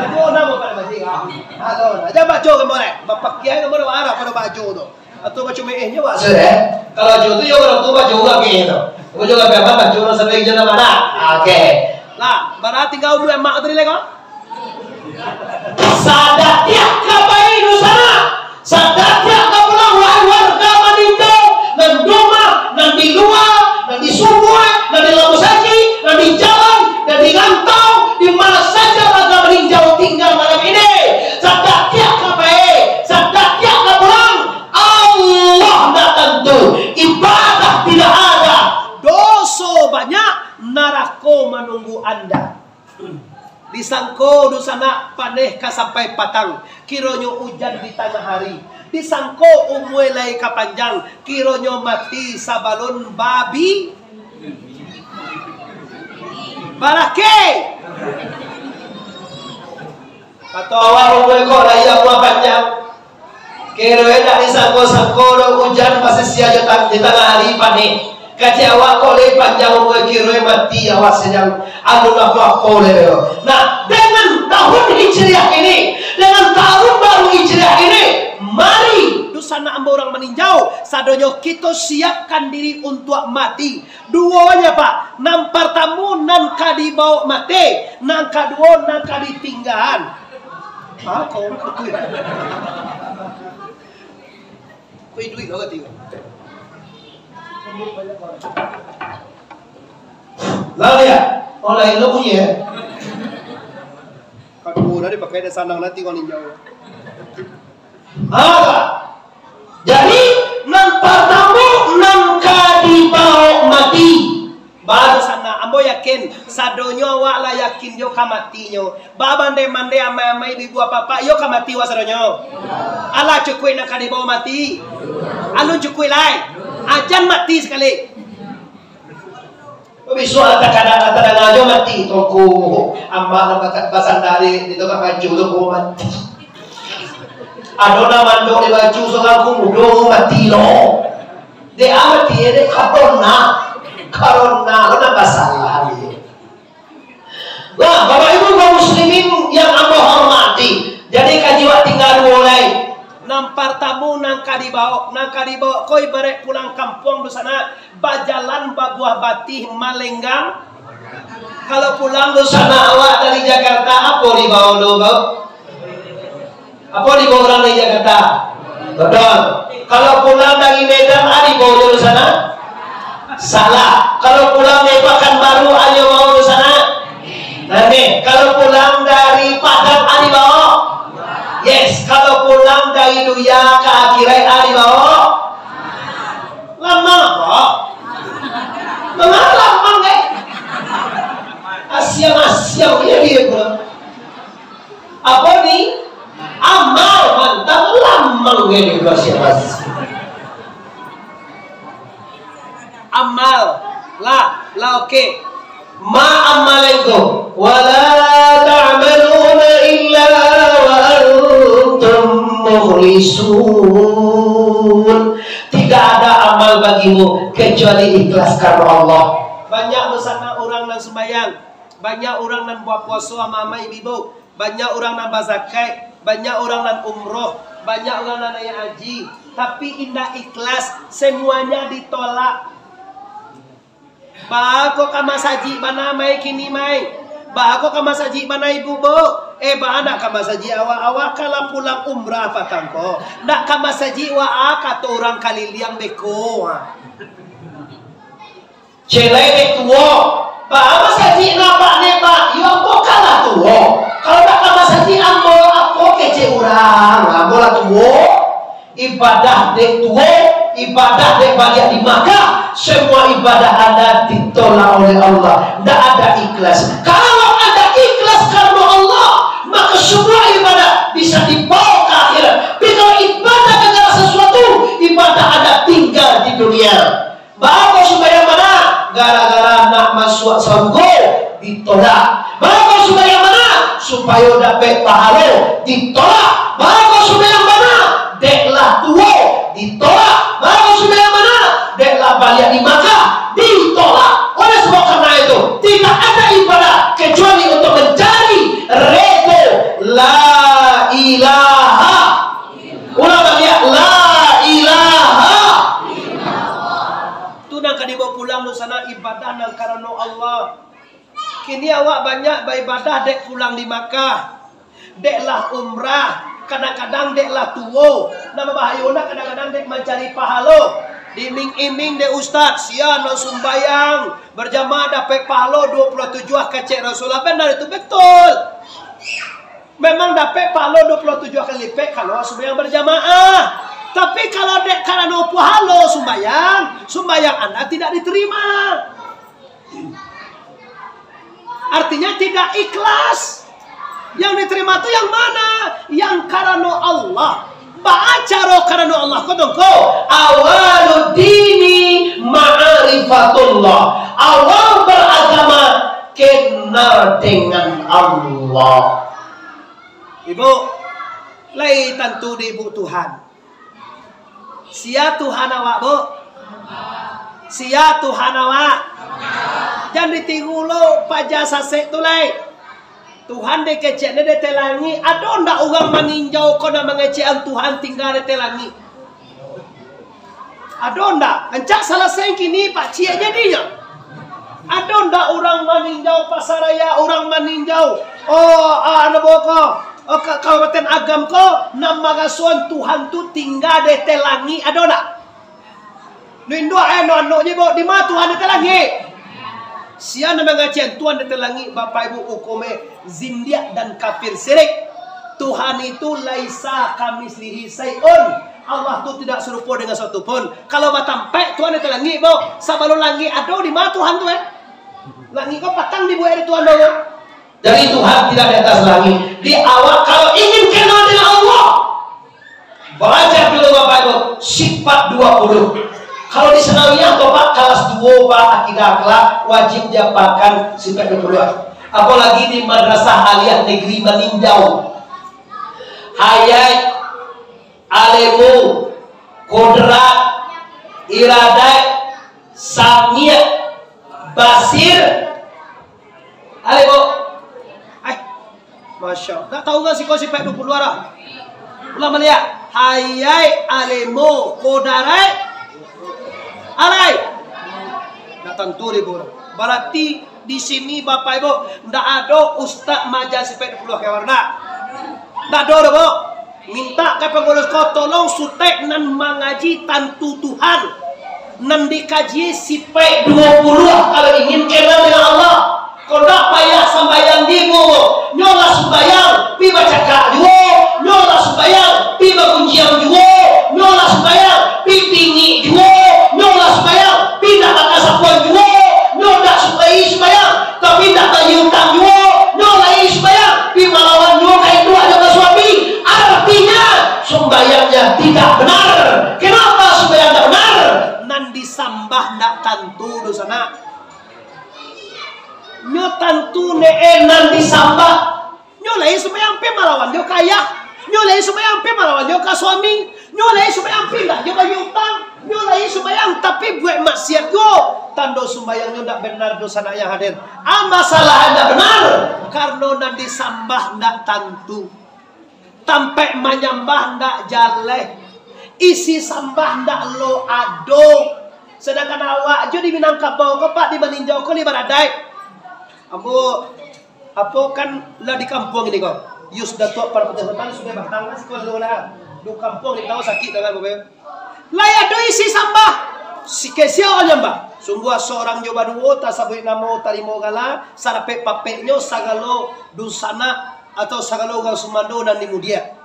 Tuo, namo pada masih, ah. Halo, aja baajo kek ambo, eh. Bapakian kek ambo, arah pado baajo tu. Atau macam eh nyo, Pak. Sudah, eh? Kalau ajo tu, yo, urang tu baajo urang kek tu. Baajo urang biasa, baajo urang sampai jalan mana? Ah, oke. Lah, bara tingga umua mak tadi lai ko? Sadatiak ka pai dunsanak, sadatiak ka pulang, wahai warga Maninjau, nan di rumah, nan di lua, nan di sumua, nan di labuah saji, nan di jalan, nan di rantau, di mana saja warga Maninjau tinggal malam ini. Sadatiak ka pai, sadatiak ka pulang, Allah ndak tantu, ibadah tidak ada, doso banyak, narako manunggu anda. Disangko dunsanak paneh ka sampai patang, kironyo ujan di tangah hari. Disangko umua lai ka panjang, kironyo mati sabalun babi balakeh. Kato awak, umua ko lah iyo, umua panjang. Kironyo ndak disangko-sangko doh, ujan basisia jo tang-, di tangah hari paneh. Kecek awak ko lai panjang umua, kironyo mati awak sadang anu apo-apo lai doh. Nah, dengan tahun Hijriah ini, dengan tahun baru Hijriah ini, mari, dunsanak ambo urang Maninjau, sadonyo kito siapkan diri untuak mati. Duonyo, Pak. Nan partamo, nan ka dibaok mati. Nan kaduo, nan ka ditinggaan. Ha, kau betul. Kau iduik lah, kata dia. Lah, lihat. Oh, lain lo bunyi, eh. Kaduo dah dipakai, dah sanang nanti kau ninjau. Ha, jadi, nan partamo, nan ka dibaok mati. Baru sana, ambo yakin, sadonyo awak lah yakin jo ka matinyo. Babandai-bandai, amai-amai, ibu-ibu, apak-apak, iyo ka mati awak sadonyo. Alah cukuik nan ka dibaok mati. Alun cukuik lai. Ajan mati sakali. Bisuak lah takadang lah tadanga jo mati, tongko. Amak lah bakat basandari di tukang baju tu, ko mati. Ado nan mandok di baju surang, ko mudo mati lo. Dek a mati, dek karona. Karona lo nan basalah ni. Nah, Bapak Ibu kaum muslimin yang ambo hormati, jadi kaji wak tingga duo lai. Nan partamo nan ka dibaok, nan ka dibaok ko ibarat pulang kampuang tu sanak, bajalan babuah batih malenggang. Kalau pulang tu sanak awak dari Jakarta, apo dibaok dulu, Bau? Apo dibaok urang dari Jakarta? Betul. Kalau pulang dari Medan, a dibaok dulu sanak? Salah. Kalau pulang dari Pakanbaru, a nyo baok dulu sanak? Nah, ni, kalau pulang dari Padang, a dibaok? Yes. Kalau pulang dari dunia ka akhirat, a dibaok? Lamang apo? Manga lamang, eh? Asiang-asiang, iyo, iyo, pulang. Apo ni? Amal, mantap, lamang gini, luar biasa. Amal, lah, lah, oke. Ma amal itu, wala ta'maluna illa wa antum mukhlisun. Tidak ada amal bagimu kecuali ikhlas karena Allah. Banyak di sanak urang nan sumbayang, banyak urang nan bapuaso ama-ama ibu-ibu, banyak urang nan bazakat, banyak urang nan umroh, banyak urang nan naiak haji, tapi indak ikhlas, semuanya ditolak. Baa kok ka masajik bana mai kini mai? Baa kok ka masajik bana ibu, Bu? Eh, baa ndak ka masajik awak? Awak kan lah pulang umrah patang ko. Ndak ka masajik wa a, kato urang kaliliang beko. Celai dek tuo. Baa masajik nabak-nebak? Iyo, ambo kan lah tuo. Kalau ndak ka masajik ambo, apo kecek urang? Ambo lah tuo. Ibadah dek tuo, ibadah dek baliak di Makkah, semua ibadah anda ditolak oleh Allah. Ndak ada ikhlas. Kalau anda ikhlas karena Allah, maka semua ibadah bisa dibawa ke akhirat. Tapi kalau ibadah karena sesuatu, ibadah anda tinggal di dunia. Baa kok sumbayang bana? Gara-gara nak masuak sarugo, ditolak. Baa kok sumbayang bana? Supayo dapek pahalo, ditolak. Baa kok sumbayang bana? Dek lah tuo, ditolak. Baa kok sumbayang bana? Dek lah baliak di Makkah, ditolak. Oleh sebab karena itu, tidak ada ibadah kecuali untuk mencari redo. La ilaha. Ulang baliak, la ilaha. Tu nan ka dibawa pulang tu sanak, ibadah nan karano Allah. Kini awak banyak baibadah dek pulang di Makkah, dek lah umrah, kadang-kadang dek lah tuo. Nan bahayo nak kadang-kadang dek mancari pahalo. Diiming-iming dek ustaz, sia nan sumbayang berjamaah dapek pahalo dua puluh tujuah kecek Rasulullah. Benar itu, betul. Memang dapek pahalo dua puluh tujuah kali lipat kalau sumbayang berjamaah. Tapi kalau dek karano pahalo sumbayang, sumbayang anda tidak diterima. Artinya tidak ikhlas. Yang diterima tu yang mana? Yang karano Allah. Baa caro karano Allah ko, Tongko? Awalud dini ma'rifatullah. Awal beragama kenal dengan Allah. Ibu, lai tantu di ibu Tuhan. Sia Tuhan awak, Bu? Sia Tuhan awak? Jan ditiru lo paja sasek tu lai. Tuhan dikecek ni di ateh langik. Ado ndak urang maninjau ko nan mangecekan Tuhan tingga di ateh langik? Ado ndak? Rancak salasai kini, Pak Ciek jadinyo. Ado ndak urang maninjau pasaraya, urang maninjau, oh, ah, anu boko, oh, ka-, Kabupaten Agam ko, nan marasoan Tuhan tu tingga di ateh langik, ado ndak? Nu induak, eh, nu anuak je, Bu, di ma Tuhan di ateh langik? Sia nan mangecekan Tuhan di ateh langik, Bapak Ibu, hukumnyo zindiak dan kafir syirik. Tuhan itu laisa kamitslihi syai'un. Allah tu tidak serupa dengan suatu pun. Kalau batampek Tuhan di ateh langik, Bu, sabalun langik ado, di ma Tuhan tu, eh? Langik ko patang dibuek dek Tuhan, Bu. Jadi Tuhan tidak di atas langik. Di awal, kalau ingin kenal dengan Allah, belajar dulu Bapak Ibu, sifat dua puluh. Kalau di sanawiyah tu, Pak, kalas duo, Pak, akidah akhlak, wajib diapalkan sipaik duo puluah. Apolagi di madrasah aliyah negeri Maninjau. Hayat, alemu, kodrat, iradat, samia, basir. Alemu. Ai, Masya Allah. Ndak tahu kan siko sipaik duo puluah lah? Ulang baliak. Hayat, alemu, kodrat, alai. Ndak tantu deh, Bu. Barati di sini, Bapak Ibu, ndak ado ustaz maja sipaik duo puluah kawan, ndak? Ndak ado doh, Bu. Mintak ka pangurus ko, tolong sutek nan mangaji tantu Tuhan. Nan dikaji sipaik duo puluah, kalau ingin kenal dengan Allah. Ko ndak payah sambayang di Bu. Nyo lah sambayang, pi bacakak juo. Nyo lah sambayang, pi bagunjiang juo. Nyo lah sambayang, pi pingik juo. Nyo lah sambayang, pi ndak bakasapuan juo. Nyo ndak sukai sambayang, tapi ndak bayia utang juo. Nyo lai sambayang, pi malawan juo ka induak jo ka suami. Artinya, sumbayangnyo tidak benar. Kenapa sumbayang tidak benar? Nan disambah ndak tantu dosa nak. Nyo tantu ne, eh, nan disambah. Nyo lai sumbayang pi malawan jo ka ayah. Nyo lai sumbayang pi malawan jo ka suami. Nyo lai sumbayang pi ndak jo bayia utang. Nyo lai sumbayang tapi buek maksiat juo. Tando sumbayang nyo ndak benar dosa nak yang hadir. Ah, masalah ndak benar. Karno nan disambah ndak tantu. Tampek manyambah ndak jaleh. Isi sambah ndak lo ado. Sadangkan awak jo di Minangkabau ko, Pak, di Maninjau ko, lai baradaik. Ambo, apo kan lah di kampuang ini ko. Yus Datuak Parpatiah Selatan, Sungai Batang, kan siko dulu lah. Di kampuang ni tahu sakik tangan, Bapak. Lai ado isi sambah. Sikek sia nyambah. Sungguah surang jo baduo, tasabuik namo, tarimo gala, sarapek-papeknyo sagalo dunsanak atau sagalo urang sumando nan di mudiak.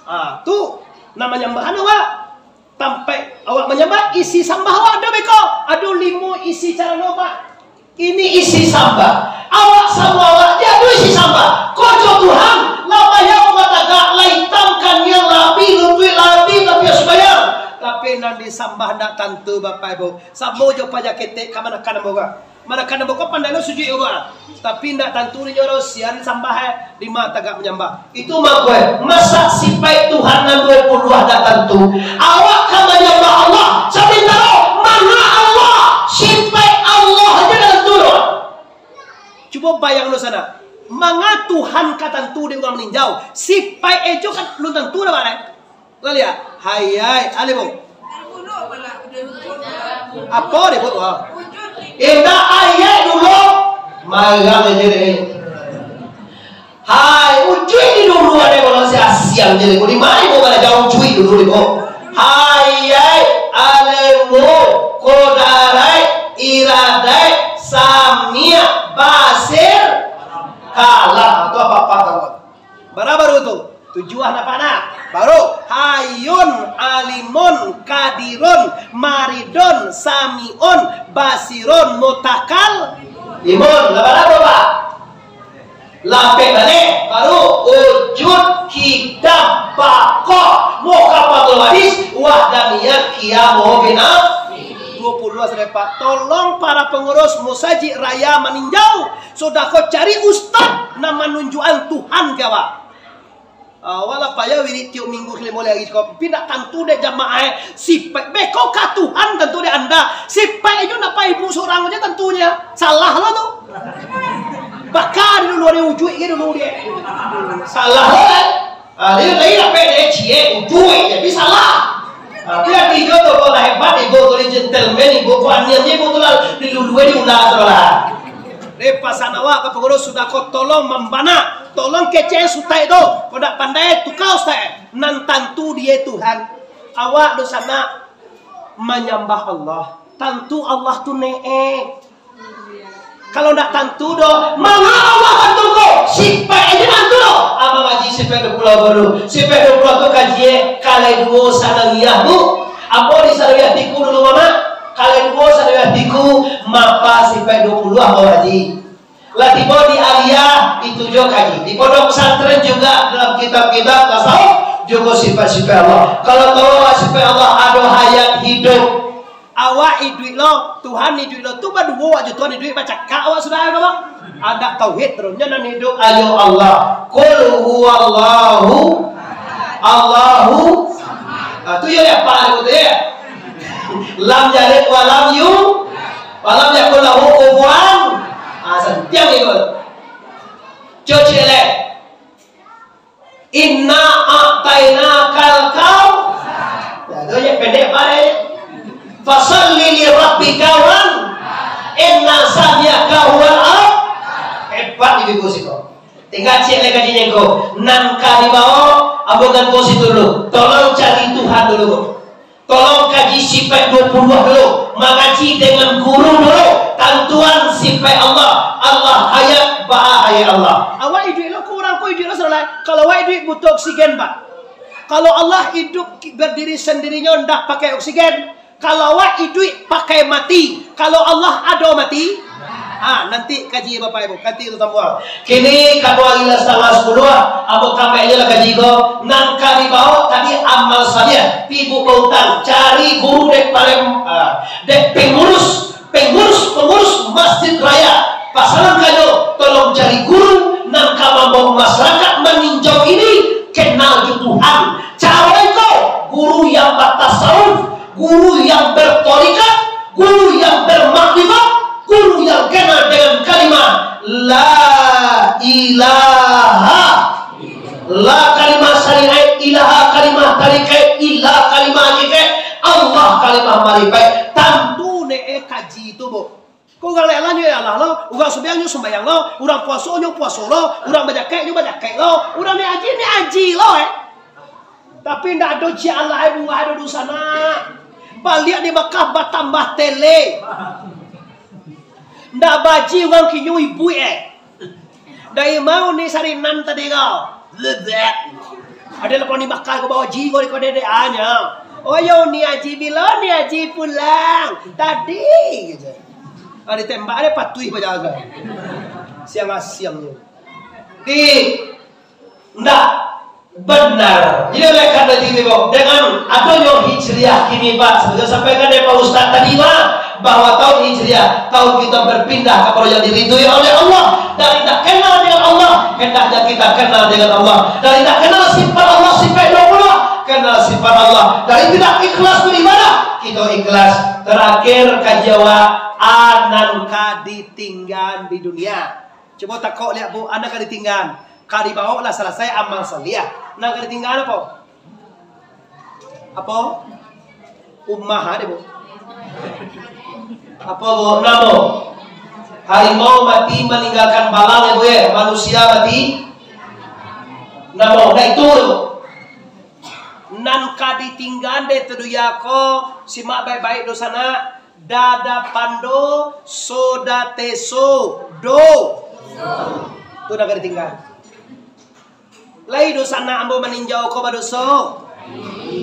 Ah, tu nan manyambah anu, Pak. Tampek awak manyambah, isi sambah awak ado beko. Ado limo isi carano, Pak. Ini isi sambah. Awak samo awak je ado isi sambah. Kojo Tuhan, lah bayang batagak, lah itam kaniang, lah api, luntuik lah api, tapi sumbayang. Tapi nan disambah ndak tantu, Bapak Ibu. Samo jo paja ketek ka manakan ambo ko. Manakan ambo ko pandai lo sujuik ko, Pak. Tapi ndak tantu inyo ro sian sambah, eh, di ma tagak manyambah. Itu mangko, eh, masa sipaik Tuhan nan duo puluah ndak tantu. Awak ka manyambah Allah, sabintaro, manga Allah, sipaik Allah aja ndak tantu doh. Cubo bayang lo sana. Manga Tuhan ka tantu dek urang maninjau, sipaik ejo kan alun tantu doh, Pak, eh? Lah liek? Hayai, alai, Bung. Apo deh, Bung? Wah. Indak ayat dulu. Marang aja deh. Hai, ujuik di dulu ada kalau si asiang jadi. Di mana Bung balajar ujuik dulu deh, Bung? Hayai, alemu, kodarai, iradai, samia, basir, kalam. Itu apa-apa tahu. Bara baru tu? Tujuah napa nah? Baru hayun, alimun, kadirun, maridun, samiun, basirun, mutakal. Limun, lapan apa, Pak? Lapeh balik, baru wujud, kidam, bako, mukapatul hadis, wahdaniyat, kiamu, bina. Dua puluh sudah, Pak. Tolong para pengurus musajik raya Maninjau, sudah ko cari ustaz nan manunjukan Tuhan ka awak. Ah, walah payah wirid tiok minggu kalimo ari ko, tapi ndak tantu dek jamaah, eh. Sipaik beko ka Tuhan tantu dek anda. Sipaik inyo ndak pai ibu surang aja tantunyo. Salah lo tu. Baka di dulu ni ujuik ke dulu dia. Salah lo, eh. Ah, dia tadi dapat dia ciek ujuik, tapi salah. Ah, dia tiga tu kau lah hebat, ibu tu dia gentleman, ibu tu anian, ibu tu lah di dulu dia ulah tu lah. Dek pasan awak ka pangurus sudah ko tolong mambana. Tolong kecek ustaz tu, kok ndak pandai, tuka ustaz. Nan tantu dia Tuhan. Awak dosa nak manyambah Allah. Tantu Allah tu ne'e. Kalau ndak tantu doh, manga Allah tantu ko? Sipaik aja tantu doh. Abang Haji sipaik duo puluah baru. Sipaik duo puluah tu kaji, eh, kalai duo sanawiyah tu. Apo di sanawiyah tiku dulu, Mamak? Kalai duo sanawiyah tiku, mapa sipaik duo puluah, Abang Haji? Lah tibo di aliyah, itu juo kaji. Di pondok pesantren juga dalam kitab-kitab tasawuf, juo sipaik-sipaik Allah. Kalau tahu sipaik Allah, ado hayat hidup, Awak iduik lo, Tuhan iduik lo, tu baduo awak jo Tuhan iduik, bacakak awak sudah, ya, Bang? Anak tauhid terus, nyo nan iduik, ayo Allah. Qul huwallahu, Allahu. Ah, tu yo, ya, apa tu, ya? Lam yalid walam yu, walam yakul lahu kufuwan. Ah, santiang itu. Cuci leh. Inna a'tainakal kau. Ya, tu je, pendek bae. Fasalli li rabbika wan inna saniaka huwal ab. Hebat ibu-ibu siko. Tingga ciek lai kaji nyo ko. Nan ka dibawo, ambo gantuang situ dulu. Tolong cari Tuhan dulu, Bu. Tolong kaji sipaik duo puluah dulu, mangaji dengan guru dulu, tantuan sipaik Allah, Allah hayat, baa hayat Allah. Awak iduik lo, kurang ko iduik lo, saudara. Kalau awak iduik butuh oksigen, Pak. Kalau Allah hidup ki-, berdiri sendirinya, ndak pakai oksigen. Kalau awak iduik pakai mati, kalau Allah ado mati, ha, nanti kaji Bapak Ibu, nanti itu tambuang. Kini kaduo ilah satangah sapuluah, ambo kambek je lah kaji ko. Nan ka dibawo tadi amal saliah, tibo bautang, cari guru dek palem, ah, dek pengurus, pengurus, pengurus Masjid Raya Pasaman Kajo, tolong cari guru nan ka mambawo masyarakat maninjau ini kenal jo Tuhan. Caro iko, guru yang batasawuf, guru yang bertorikat, guru yang bermakrifat, guru yang kenal dengan kalimah La ilaha. La kalimah syariat, ilaha kalimah tarikat, ilah kalimah hakikat, Allah kalimah maripat. Tantu ne, eh, kaji tu, Bu. Ko urang lain lah nyo ya Allah lo, urang sumbayang nyo sumbayang lo, urang puaso nyo puaso lo, urang bajaket nyo bajaket lo, urang naiak haji naiak haji lo, eh. Tapi ndak ado ciek alai buah ado dosa nak. Baliak di Makkah batambah tele. Ndak baji urang kinyo ibuik, eh. Dari mau ni sarinan tadi kau? Lebek. Ada lepas ni bakal kau bawa ji kau di kau dedek anyo. Oh yo ni haji, bilo ni haji pulang? Tadi gitu. Ada tembak ada patuih bajaga. Siang-siang ni. Di Ndak benar. Jadi oleh karena itu, Ibu, dengan adonyo Hijriah kini, Pak, seperti sampaikan dari Pak Ustaz tadi, Pak, bahwa tahun Hijriah, tahun kita berpindah kepada yang diridhoi oleh Allah. Dari tak kenal dengan Allah, hendaknya kita kenal dengan Allah. Dari tak kenal sifat Allah, sifat Allah pula, kenal sifat Allah. Dari tidak ikhlas beribadah, kita ikhlas. Terakhir, kaji awak, anan ka ditinggan di dunia. Cubo takok liak, Bu, anak ka ditinggan. Ka dibawo lah salasai amal saliah. Nan ka ditinggan apo? Apo? Umah ado, Bu. Apo, Bu? Namo? Harimau mati maninggakan balang, ya, Bu, ya? Manusia mati. Namo? Nah, itu, Bu. Nan ka ditinggan dek tu dunia ko, simak baik-baik dosa nak. Dadapan do, soda teso, do. Tu dah ka ditinggan. Lai dosa nak ambo maninjau ko badoso?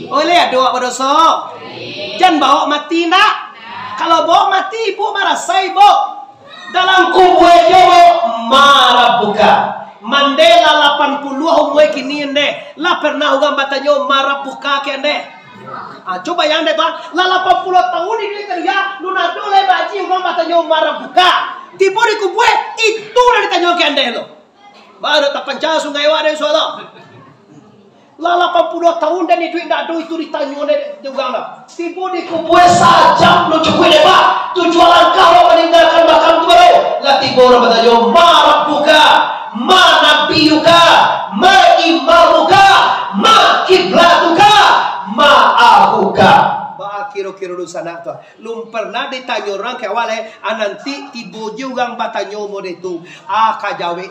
Oleh ado awak badoso? Jan bawok mati ndak? Kalau bawok mati, ibu marasai, Bu. Dalam kubua Jawa, ma rabbuka. Mande lah lapan puluah umua kini, ndeh. Lah pernah urang batanyo, ma rabbuka, ka ndeh? Ah, cubo bayangkan, ndeh, tu, ah. Lah lapan puluah tahun ini kerja, nun ado lai baji urang batanyo, ma rabbuka. Tibo di kubua, itu lah ditanyo ka ndeh tu. Baru tapanca sungai awak, ndeh, insyaallah. Lah lapan puluah tahun den iduik ndak ado itu ditanyo dek urang lah. Tibo di kubua sajam lo cukuik dek, Pak. Tujuah langkah lo maninggakan makam tu baru. Lah tibo urang batanyo, "Ma rabbuka, ma nabiyuka, ma imamuka, ma kiblatuka, ma ahuka." Baa kiro-kiro dunsanak tu. Lum pernah ditanyo urang ka awak lai, ah, nanti tibo je urang batanyo model tu. Ah, ka jawek.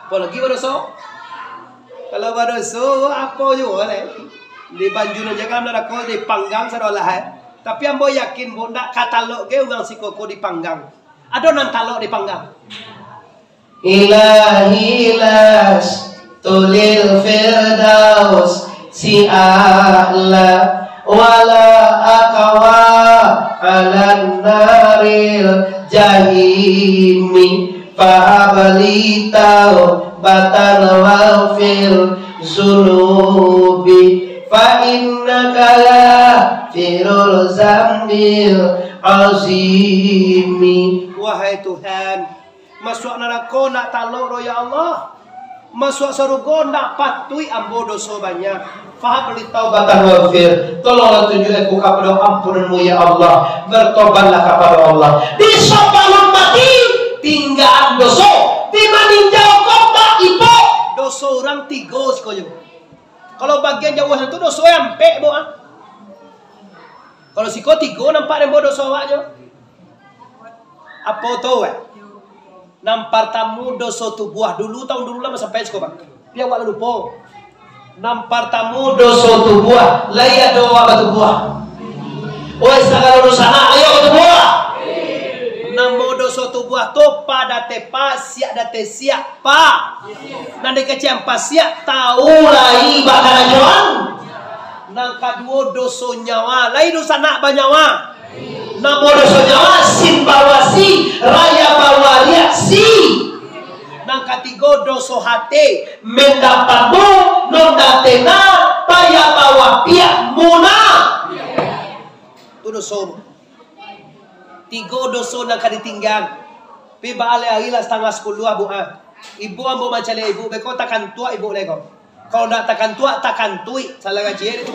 Apolai badoso. Kalau badoso, apo juo lai. Di banjuna jangan narako, dipanggang sadolah, eh. Tapi ambo yakin, Bu, ndak ka talok ge urang siko ko dipanggang. Ado nan talok dipanggang? Ilahi las tulil firdaus si a'la wala akawa alan naril jahimi. Fahabli taubatan waghfir zunubi. Fa innaka ghafirul zambil azimi. Wahai Tuhan, masuak narako ndak talok doh, ya Allah. Masuak sarugo ndak patuik ambo doso banyak. Fahab li taubatan waghfir. Tolonglah tunjuak aku kapado ampunan-Mu, ya Allah. Bertobatlah kapado Allah. Di sabalun mati, tinggaan doso. Di maninjau ko, Pak, Ibu. Doso urang tigo siko jo. Kalau bagian jauah tu doso ampek, Bo, ah. Kalau siko tigo nampak den, Bo, doso awak jo. Apo tu, eh? Nan partamo doso tubuah. Dulu, tahun dulu lah sampai siko, Bang. Tapi awak lah lupo. Nan partamo doso tubuah. Lai ado awak batubuah? Oi, sagalo doso anak, ayo batubuah. Namo doso tubuah tu, pa date pa, siak date siak. Pa. Nan dikecekan pasiak, tahu lai bakarajoan. Nan kaduo, doso nyawa. Lai doso anak banyawa. Namo doso nyawa, sin bawasi, raya bawariak si. Nan katigo, doso hate, mendapatmu, nonda tena, paya bawapiak muna. Tu doso. Tigo doso nan ka ditinggaan. Pi baalai ari lah satangah sapuluah, Bu, ah. Ibu ambo mancaliak ibu, beko takantuak ibu lai ko. Kalau ndak takantuak, takantuik. Salah ngaji, eh, tu.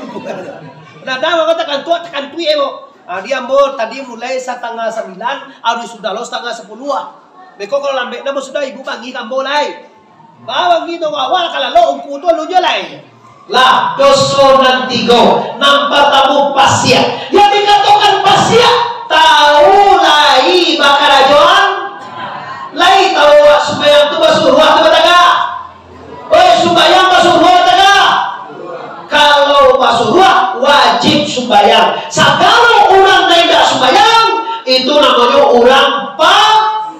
Nah, dah, mako takantuak, takantuik, eh, Bu. Ah, di ambo tadi mulai satangah sambilan, ari sudah lo satangah sapuluah. Beko kalau lambek namo sudah, ibu panggil ka ambo lai. Bawa gitu, bawa ka lalok, ungku tu alun jo lai. Lah, doso nan tigo, nan partamo pasiak. Yang dikatokan pasiak, tahu lai bakarajoan. Lai tahu awak sumbayang tu basuruah atau batagak? Oi, sumbayang basuruah atau batagak? Kalau basuruah, wajib sumbayang. Sagalo urang nan indak sumbayang, itu namonyo urang pa-,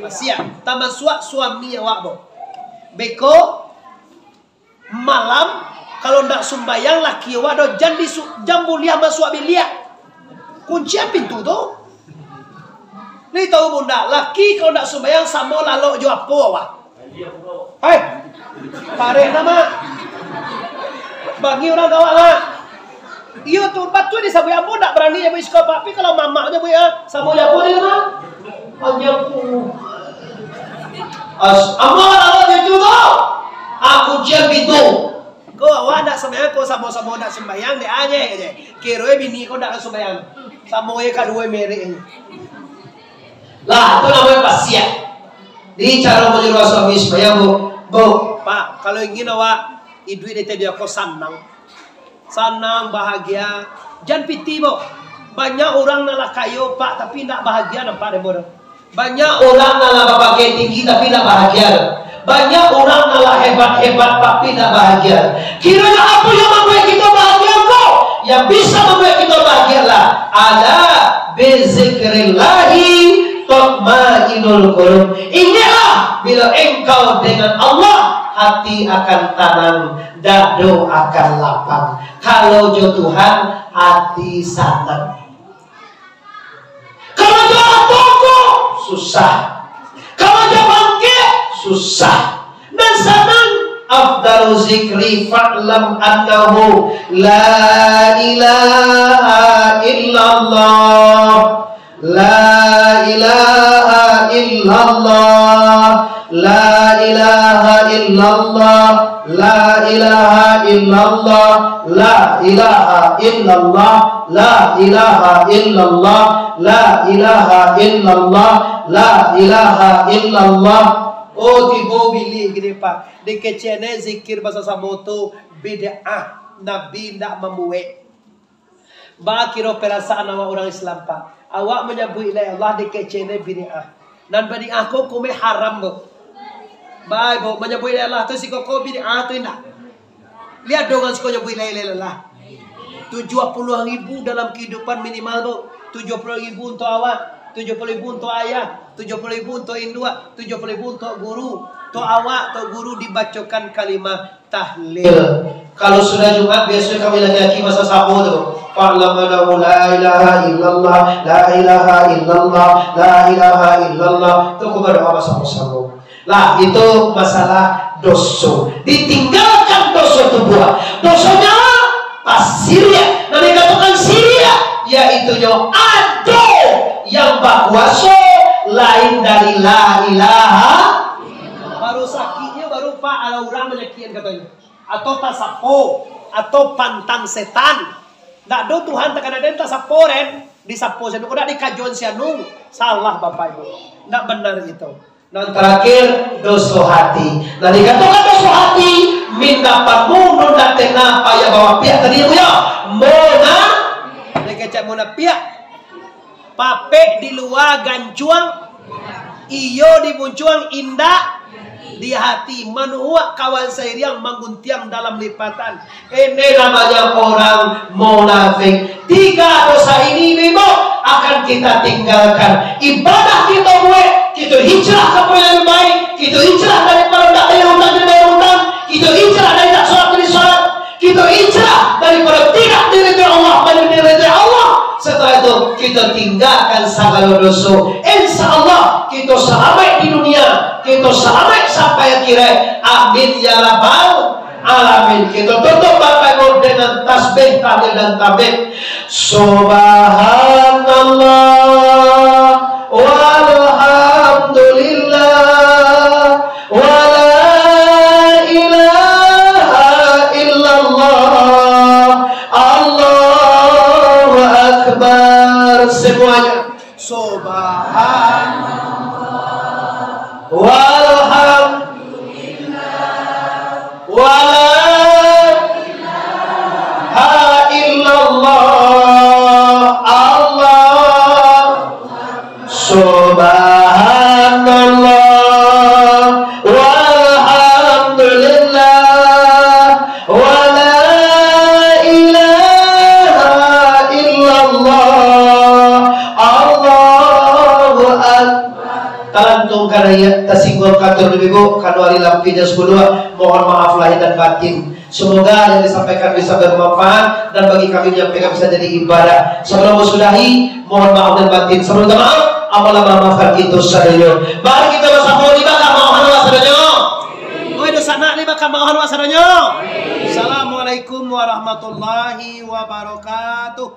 pasiak. Tamasuak suami awak, Bo. Beko malam, kalau ndak sumbayang, laki awak do jan disu-, jan buliah masuak biliak. Kuncian pintu tu. Ni tahu, Bunda, laki kalau ndak sumbayang samo lalok jo apo, wah. Hai, parek nama. Bagi urang gawak lah. Iyo tu, batua disabuik ambo, ndak barani nyabuik siko, tapi kalau mamak nyabuik, ah, samo nyabuik lah, mah. Anjaku. As-, ambo lawan itu tu. Aku ciam pintu. Ko awak ndak sumbayang, ko samo-samo ndak sumbayang, dek aja, aja. Kiro bini ko ndak sumbayang. Samo ye kaduo merek. Lah, tu namonyo pasiak. Di caro manyuruah suami sumbayang, Bu. Bu. Pak, kalau ingin awak iduik di tadi ko sanang. Sanang, bahagia. Jan pitih, Bo. Banyak urang nan lah kayo, Pak, tapi indak bahagia nampak dek Bo tu. Banyak urang nan lah bapakai tinggi, tapi indak bahagia tu. Banyak urang nan lah hebat-hebat, tapi indak bahagia. Kiranya apo yang mambuek kito bahagia ko? Yang bisa mambuek kito bahagia lah, ala bizikrillahi tatmainnul qulub. Ingatlah, bila engkau dengan Allah, hati akan tanang, dado akan lapang. Kalau jo Tuhan, hati sanang. Kalau jo arato ko, susah. Kalau jo pangkek, susah. Nan sanang, afdalu zikri fa'lam annahu la ilaha illallah. La ilaha illallah. La ilaha illallah. La ilaha illallah. La ilaha illallah. La ilaha illallah. La ilaha illallah. La ilaha illallah. Oh, tibo bilih gini, Pak. Dikecek ne zikir basasamo tu bid'ah. Nabi ndak mambuek. Baa kiro perasaan awak urang Islam, Pak? Awak manyabuik la ilaha illallah dikecek ne bid'ah. Nan bid'ah ko hukumnyo haram, Bu. Baa, Bu, manyabuik la ilaha illallah tu siko ko bid'ah tu indak? Liek dong urang siko nyabuik la ilaha illallah. Tujuah puluah ribu dalam kehidupan minimal, Bu. Tujuah puluah ribu untuak awak, tujuah puluah ribu untuak ayah, tujuah puluah ribu untuak induak, tujuah puluah ribu untuak guru, untuak awak, untuak guru dibacokan kalimah tahlil. Kalau sudah Jumat, biasonyo kami laki-laki basasamo tu. Fa'lam annahu la ilaha illallah, la ilaha illallah, la ilaha illallah. Tu ko badoa basamo-samo. Lah, itu masalah doso. Ditinggalkan doso tubuah. Doso nyawa, Kuaso lain dari la ilaha. Baru sakiknyo, baru, Pak, alah urang manyakian katonyo. Atau tasapo, atau pantang setan. Ndak do Tuhan takana den tasapo den, disapo si anu, kok ndak dikajuan si anu. Salah, Bapak Ibu. Ndak benar itu. Nan terakhir, doso hati. Nah, dikatokan doso hati, minda pamunuh nan tengah payah bawa piak tadi, Bu, yo. Mona-, dikecek munapiak. Papek di lua gancuang, iyo di muncuang, indak di hati. Manuhuak kawan sairiang, mangguntiang dalam lipatan. Ini namanya orang munafik. Tiga dosa ini, Ibu, akan kita tinggalkan. Ibadah kita buat, kita hijrah kepada yang baik, kita hijrah daripada tak bayar hutang jadi bayar hutang, kita hijrah dari tak sholat jadi sholat, kita hijrah daripada tidak diridai Allah pada diridai Allah. Setelah itu, kita tinggalkan segala dosa. Insya Allah, kita selamat di dunia, kita selamat sampai akhirat. Amin ya rabbal alamin. Kita tutup, Bapak Ibu, dengan tasbih, tahlil, dan tahmid. Subhanallah, walhamdulillah, wala ilaha illallah, Allahu Akbar. Semuanya. Subhanallah. Walhamdulillah. Wala ilaha illallah. Allah. Subhanallah. Walhamdulillah. Wala ilaha illallah. Allahu Akbar. Talantung ka rakyat, tasingguang ka turun ibu, kanu ari lampih jan sapuluah, mohon maaf lahir dan batin. Semoga yang disampaikan bisa bermanfaat dan bagi kami menyampaikan bisa jadi ibadah. Sebelum mensudahi, mohon maaf dan batin. Sebelum minta maaf, amolah mamaafkan kito sadonyo. Mari kito basamo di baka maohan awak sadonyo. Oi, dunsanak di baka maohan awak sadonyo. Assalamualaikum warahmatullahi wabarakatuh.